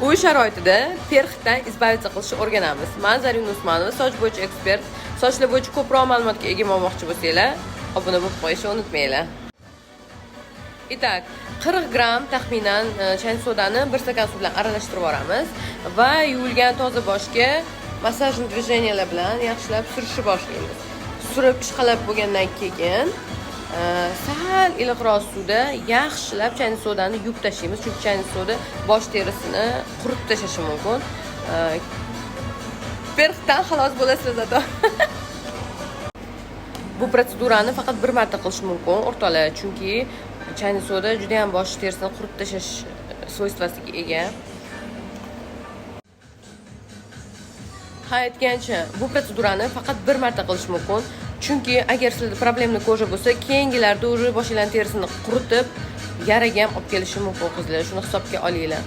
Uy sharoitida перхоть dan избавиться qilishni o'rganamiz. Man Zarina Usmonova, soch bo'yicha ekspert. Sochlar bo'yicha ko'proq ma'lumotga ega bo'lmoqchi bo'lsanglar, obuna bo'lib qo'yishni unutmanglar. Итак, 40 gramm taxminan чайный sodani bir stakan suv bilan aralashtirib yuboramiz va yuvilgan toza boshga массажный движения lar bilan yaxshilab surishni boshlaymiz. Surib, ishqalab bo'lgandan keyin sal iliqroq suvda yaxshilab чайный sodani yuvib tashlaymiz, chunki чайный soda bosh terisini quritib tashlashi mumkin. Перхоть dan xalos bo'lasizlar зато. Bu protsedurani faqat bir marta qilish mumkin, o'rtoqlar, chunki чайный soda juda ham bosh terisini quritib tashlash свойство siga ega. Ha, aytgancha, bu protsedurani faqat bir marta qilish mumkin, chunki agar sizlarda проблемный кожа bo'lsa, keyingilarda уже boshinglarni terisini quritib, yaraga ham olib kelishi mumkin, qizlar. Shuni hisobga olinglar.